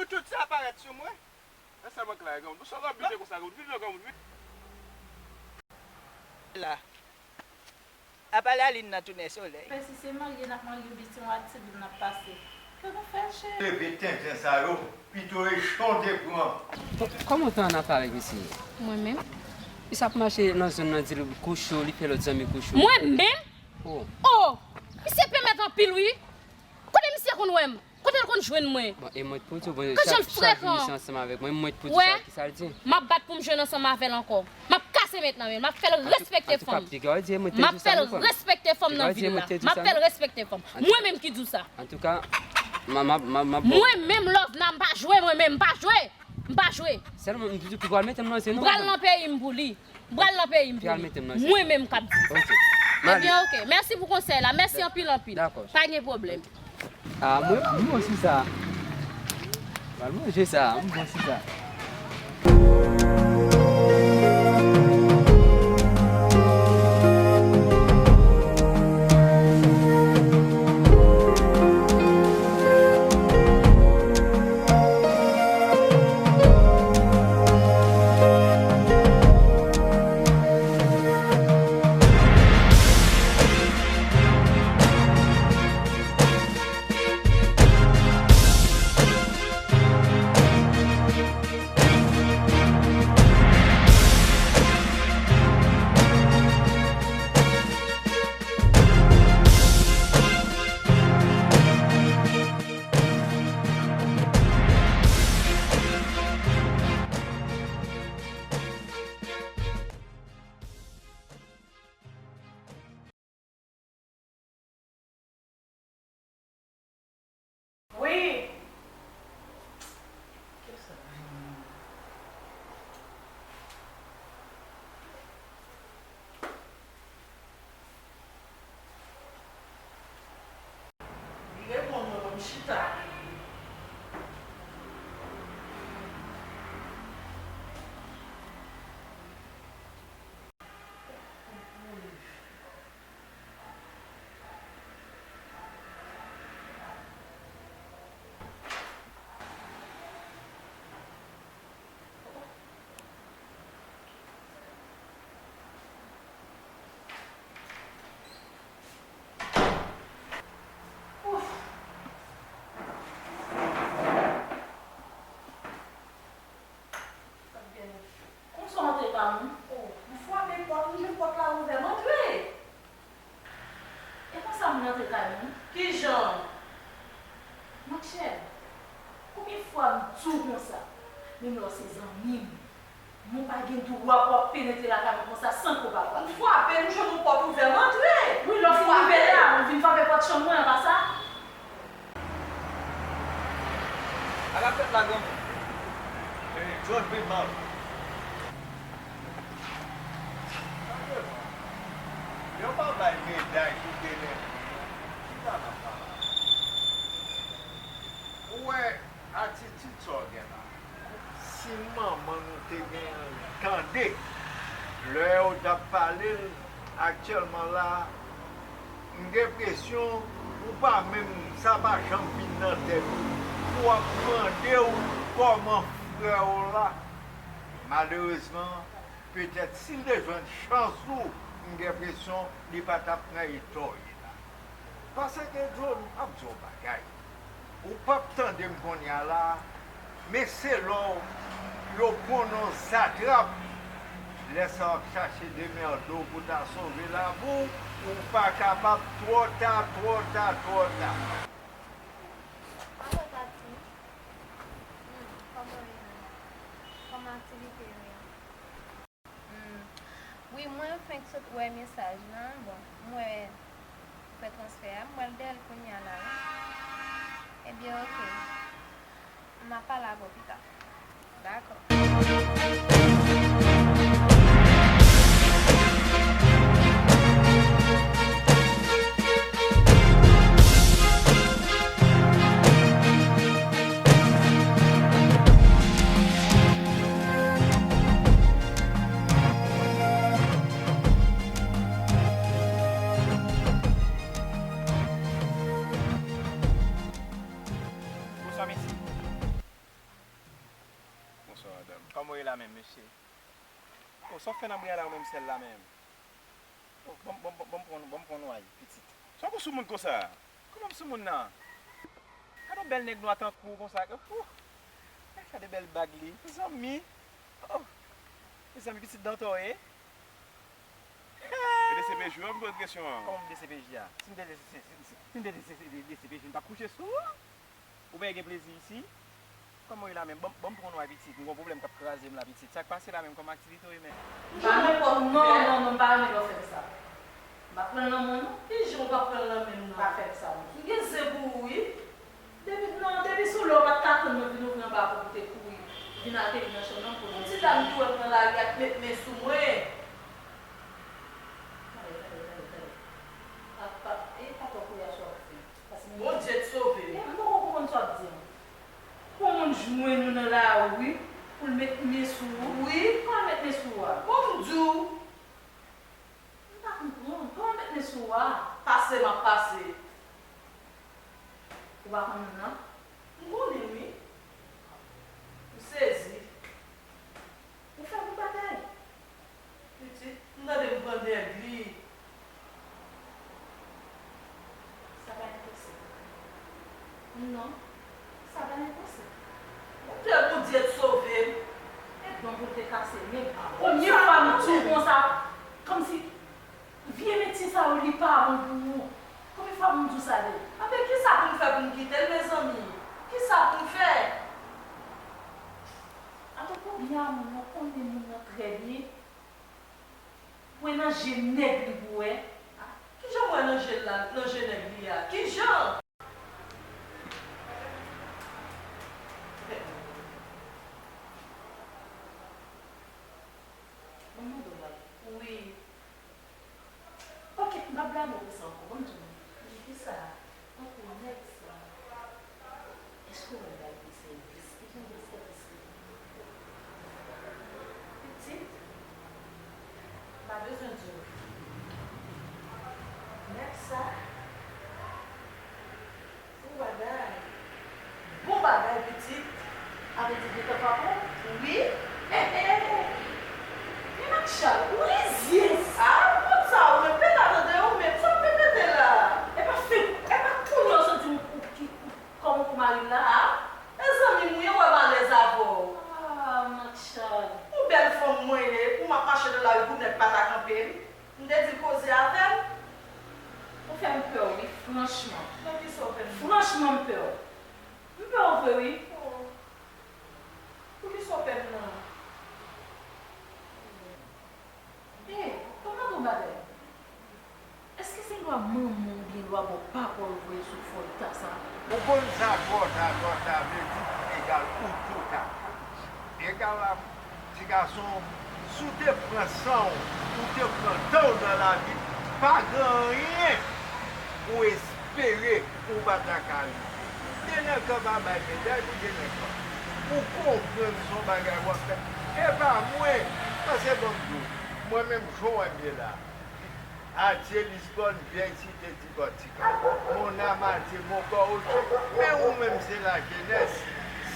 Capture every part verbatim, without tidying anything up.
Tout sa parèt sou mwen. Lè sèlman klè, granmoun. Sa w ap bite konsa, granmoun? Vin non, granmoun, vin. La. Apa Lalin nan tounen solèy? Pèsi se marye n ap marye oubyen se yon atiboul n ap pase? Ke nou fè, cheri? Leve tenten sa yo, pito echon te pran. Kòman w fè ann ap avèk misye? Mwen menm. Misye ap mache nan zòn nan, di l kouche w, li fè lòt zanmi kouche w. Mwen menm? Oh. Oh! Misye pèmèt anpil, wi. Kote misye konn wè m? Kote l konn jwenn mwen? Bon, e mwen t pou di w, bon, chak, chak jou misye ansanm avèk mwen, mwen t pou di sa, kisa l di? M ap bat pou m jwenn ansanm avè l ankò. M ap kase met nan men l, m ap fè l respekte fanm. M ap fè l respekte fanm nan vil la. M ap fè l respekte fanm. Mwen menm ki di w sa. Antouka, m a, m a, m a, m a, bon. Mwen menm, Lovna, m pa jwe, mwen menm, m pa jwe. M pa jwe. Sèlman, m di w pou pral mete m nan zye, non, madanm. Pral nan peyi m pou li. Pral nan peyi m pou li. Pral mete m nan zye. Mwen menm k ap di sa. Ok. Ebyen, ok. Mèsi pou konsèy la. Mèsi anpil, anpil. Dakò. Pa gen pwoblèm. Ah, mwen, m bon sou sa. Pral manje sa, m bon sou sa. Wi. Li reponn mwen, mwen m chita. Konsa w antre kay moun? Oh, m frape pòt, m jwenn pòt la ouvè, m antre. E konsa moun antre kay moun? Kijan? Monchè, konbyen fwa m di w konsa? Menm lè w se zanmi m, men w pa gen dwa pou w ap penetre lakay mwen konsa san ke w pa frape. M frape, m jwenn yon pòt ouvè, m antre. Wi, lè w fin rive la, ou vin frape pòt chanm mwen, an pa sa? Sa k ap fèt la, granmoun? Hey, George Bemol. Yo pa bay meday pou Belen. Kisa n ap pale? Ou wè atitid sa w gen la? Si manman nou te gen l tande lè yo t ap pale l aktyèlman la, m gen enpresyon ou pa menm, sa pa janm vin nan tèt ou pou w ap mande w kòman frè w la. Malerezman, petèt si l te jwenn chans ou, m gen enpresyon li pa t ap nan eta w ye la. Paske John, m ap di w yon bagay. Ou p ap tande m kounye a la, men se lè w, yo pran w nan zatrap. Lè sa w ap chache demède w pou ta sove lavi w, ou pa kapab, twò ta, twò ta, twò ta. Alo, Tati. Hmm, kòman w ye menm? Kòman aktivite yo ye? Hmm. Wi, mwen fenk sot wè mesaj lan. Bon, m wè fè transfè a. M wè l dèyè l kounye a la, wi. Ebyen, oke. M ap pale avè w pita. Dakò. Bonswa, mesye. la menm, mesye. Oh, sa w fè nan bri a la, ou menm sèl la menm? Oh, ban m, ban m, ban m, ban m pran, ban m pran yon ay, pitit. Sa w gon soumoun konsa? Kòman m soumoun nan? Gade yon bèl nèg nwa tankou w konsa. Oh, gade de bèl bag li. Mezanmi. Oh, mezanmi, pitit Dantò ye. E D C P J w ap poze kesyon an. Kòman m D C P J a? Si m te D C, si, si, si m te D C, D C P J, m t ap kouche sou ou. Ou pa gen plezi isi? Kòman w ye la menm? Ban m, ban m pran yon ay pitit. M gon pwoblèm k ap kraze m la pitit. Sa k pase la menm? Kòman aktivite w ye menm? M pa renmen, non, non, non, m pa renmen lè w fè m sa. M pa pran l nan men w non. Kijan w pa pran l nan men m nan? Pa fè m sa non. M gen zen pou ou wi. Depi, non, depi sou lè w pa t ka tann mwen vin ouvri anba pou w te kouri vin ateri nan chanm nan pou nou. Yon ti dam ki wè m nan lari a ki met men sou mwen. Tande, tande, tande, tande. Pa, pa, e pa twò kouri a sou ap fè. Paske Bondye t sove m. E m poko konprann sa w ap di an. Pou moun jwenn ou nan lari pou l met men sou ou. Wi. Kòman l met men sou ou a? Bon, m di w. M pa konprann. Kòman l met men sou ou a? Pase m ap pase. Ou pa konn moun nan? M konnen l wi. M sezi. Ou fè bon bagay. Pitit, m tande m pran nèg li. Sa pa enposib. Non, sa pa enposib. Monchè, Bondye t sove m. E bon pou l te kase men. Premye fwa m di w konsa, kòmsi vye metye sa yo li pa bon pou ou. Konbyen fwa pou m di w sa deja? Anben, kisa pou m fè pou m kite l, mezanmi? Kisa pou m fè? Atò, konbyen a moun nan konnen moun nan trè byen? Wè nan je nèg li pou wè. Kijan m wè nan je l la, nan je nèg li a? Kijan? Ban m mande w bagay. Wi. Ok, m p ap blague konsa ankò. Ban m di w. Men kisa? Tankou nèg sa. Èske w wè l bay plis sèvis? Ki jan de sèvis li? Pitit, m pa bezwen di w. Nèg sa, bon bagay. Bon bagay, pitit. Sa vle di gentan pa bon? Wi. He, he, he. Men Makchal, ou rizyez. A, kont sa, ou menm peta tande, ou menm, sa w repete la? E pa fèk, e pa kounye a w santi w, ou ki, ou Kòman pou mari m la a? E zanmi m ou ye, w wè m alèz avè w. Ah, Makchal. Yon bèl fanm mwen ye, pou m ap mache nan lari pou nèg pa ta kanpe m. M te di l koze avè m. Ou fè m pè wi, franchman. Nan kisa w fè m? Franchman, m pè w. M pè w vre wi. Oh. Poukisa w pè m nan? Hey, ban m mande w bagay. Èske se lwa manman w oubyen lwa bò papa w voye sou fòlta sa? Ou konn sa twò ta, twò ta vle di egal ou twò ta. Egal a, ti gason, si w te pran san w, ou te pran tan w nan lavi, pa gen anyen ou espere ou pa ta ka rive. Gen nèg k ap bay meday pou gen nèg k ap. Ou konprann se yon bagay w ap fè. E pa mwen, paske ban m di w, mwen menm jan w wè m ye la. Adieu Lisbonne, vieille cité du Portugal. Mon âme à Dieu, mon corps au Dieu. Men ou menm se lajenès.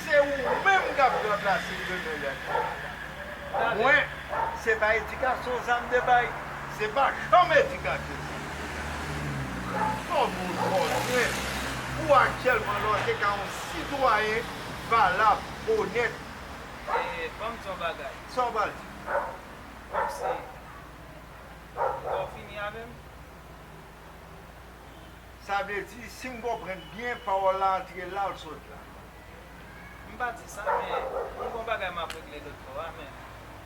Se ou menm k ap ranplase demen lè. Mwen, se pa edikasyon sa m te bay, se pa janm edikasyon sa. Fò moun konnen ou aktyèlman la w te ka yon sitwayen valab, onèt. E, ban m di yon bagay. Sa w pral di? Kòmsi, ou fini avè m? Sa vle di, si m konprann byen, pawòl la antre la, l sot la. M pa di sa, men m gon bagay m ap regle lòt bò a, men.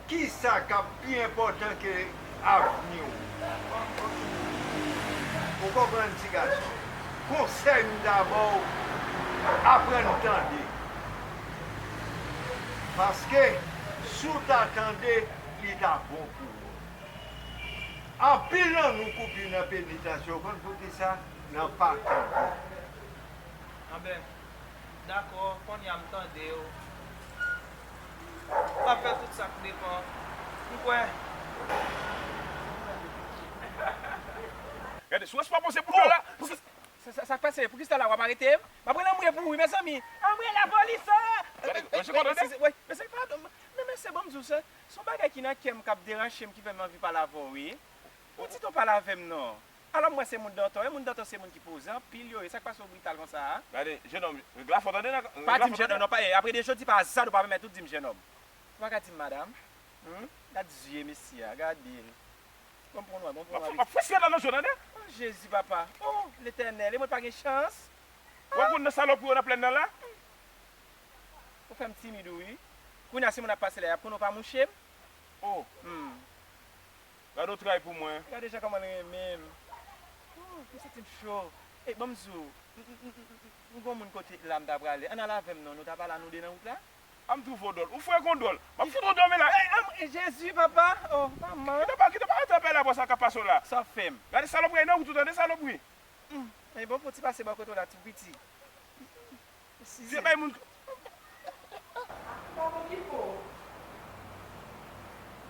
Kisa k ap pi enpòtan ke avni w? Ou konprann, ti gason? Konsèy m ta ba w, aprann tande. Paske, si w ta tande, li ta bon pou ou. Anpil nan nou koupi nan penitansye, ou konn poukisa? Nan pa tande. Anben, dakò, kounye a m tande w. M ap fè tout sa k depann. M kwè. Gade, si w pa panse pou kò la, sa, sa, sa k pase? Poukisa la w ap arete m? M ap rele anmwe pou ou wi, mezanmi. Anmwe lapolis, o! Gade, mesye, padon, mesye, padon. Men, men, Se bon, m di w, se, se yon bagay ki nan kè m k ap deranje m, ki fè m anvi pale avè w, wi. Ou di ton pale avè m non. Alò, m wè se moun dantò. E moun dantò se moun ki poze anpil yo ye. Sa k pase w brital konsa a? Gade, jenòm, règ la fò tande nan, règ la fò tande. Pa di m jenòm non, pa, e, apre de jodi pa azad ou pa pèmèt ou di m jenòm. Ou pa ka di m madanm. Hmm? Gad zye mesye a, gade l. Bon, m pran w, bon, m pran w. M ap fè, m ap fè siyal la nan je w, tande? Oh, Jezi, papa. Oh, Letènèl, e mwen pa gen chans? Ou konn nan salopri yo nan plèn nan la? Ou fè m timid, wi. Kounye a, si moun ap pase la, y ap konnen w pa mouche m. Oh. Hmm. Gade w tray pou mwen. Gade jan kòman l renmen m. Oh, m santi m cho. E, ban m di w, m, m, m, m, m, m gon moun kote la m ta prale. Ann al avè m non, nou ta pale a nou de nan wout la. A m twouve w dwòl. Ou fre kon dwòl. M ap fout ou dòmi la. Ey, Jezi, papa. Oh, manman. Kite pa, kite pa antre pale a bò sa k ap pase w la. Sa w fè m? Gade salopri nan wout ou tande, salopri. Hmm. Ey, bon, fò ti pase bò kote w la, tou piti. Size bay moun. Pa okipe w.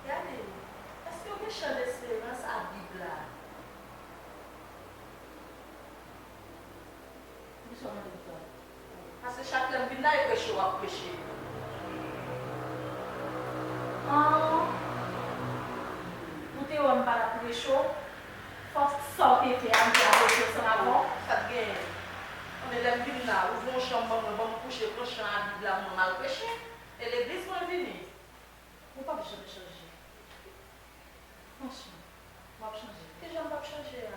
Gade, èske w gen chan desperans a Bib la? Poukisa w mande m sa? Paske chak lè m vin la, e preche w ap preche. An, ou te wè m pa t ap preche w? Fòk sa w te fè a, m te ap preche ansanm avè w. Sa t genyen? Konbyen lè m vin la, ouvri yon chanm ban mwen, ban m kouche, pran chan a Bib la pou mwen, m al preche. E legliz mwen vini. Ou p ap janm chanje. Franchman, w ap chanje. Kijan m p ap chanje a?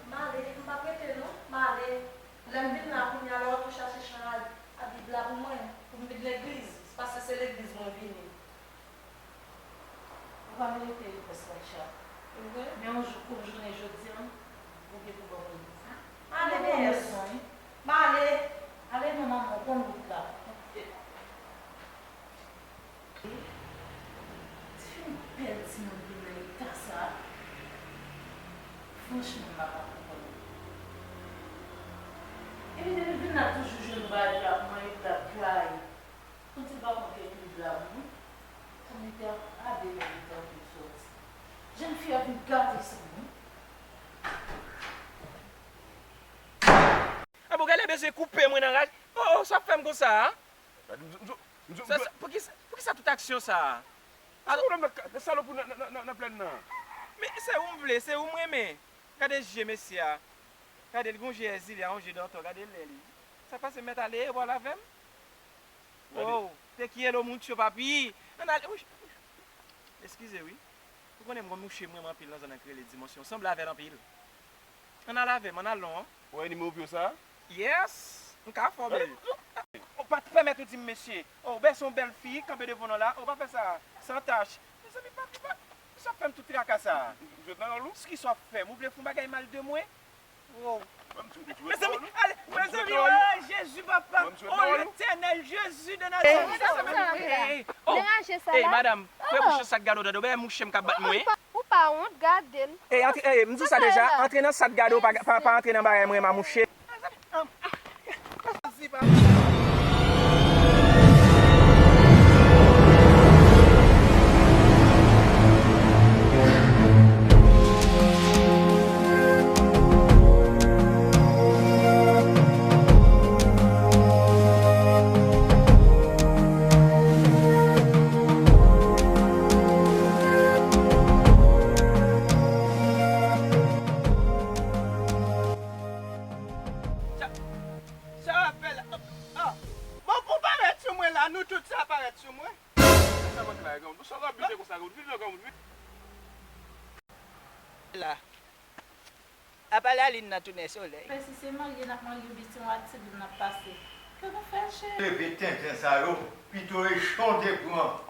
M ale, m p ap rete non, m ale. Lè m vin la kounye a, lè w ap chache chan a, a Bib la pou mwen, pou m vin legliz, paske se legliz mwen vini. Ou pa merite repons la, Richard. Men yon jou kòm jounen jodi a, ou gen pou ban mwen li. Ale, B S. M ale. Ale non, manman, ou konn wout la. Ti fi yon bèl timoun vin nan eta sa. Franchman, m pa ka konprann. Epi depi l vin la, toujou jwenn bagay pou manje, l ap gaye. Kòmsi l pa konn kèk liv la, wi. Sa mete a, a de lè li tankou l sòti. Jèn fi a vin gate sa, wi. A bon, gade bezwen koupe mwen nan raj. Oh, oh, sa fè m konsa a? Gade, m, m, m, m, Sa, sa, poukisa, poukisa tout aksyon sa a? Sa pwoblèm nan, nan salopri nan, nan, nan, nan plèn nan? Men se ou m vle, se ou m renmen. Gade je mesye a. Gade l gon je èzile a, yon je dantò. Gade lè li. Sa pase mèt ale, ou pral avè m? Gade. Wow, te kiyelo mucho, papi. Ann ale, wi. Eskize, wi. Ou konnen m gon mouche m renmen anpil nan zòn nan ki rele Dimansyon. M sanble avè l anpil. Ann al avè m, ann al non. Ou wè nimewo pye w sa? Yes! M ka fè w bèl. Ou pa t pèmèt ou di m mesye. Oh, ou bèse yon bèl fi, kanpe devan w la. Ou pa fè sa. San tach. Mezanmi, pa, pa, kisa w ap fè m tout traka sa a? M jwe nan wòl ou? Kisa w ap fè m? Ou vle fè yon bagay mal de mwen? Wow. Mezanmi, ale, mezanmi, oh, Jezi, papa. Oh, Letènèl, Jezi de Nazarèt. Ey, ey, ey, oh. Ey, madanm, fè mouche sa k gade w, tande w, bèl mouche m k ap bat mwen. Ou pa wont, gade l. Ey, antre, ey, m di w sa deja, antre nan sa k gade w, pa, pa, pa antre nan bagay mwen, ma mouche. Sa w ap fè la? Oh, oh. Bon, pou parèt sou mwen la, nou tout sa parèt sou mwen. Sa mwen klè, granmoun. Sa w ap bite konsa, granmoun? Vin non, granmoun, vin. La. Apa lalin nan tounen solèy? Pèsi se marye n ap marye oubyen se yon atiboul n ap pase? Ke nou fè, cheri? Leve tenten sa yo, pito echon te pran.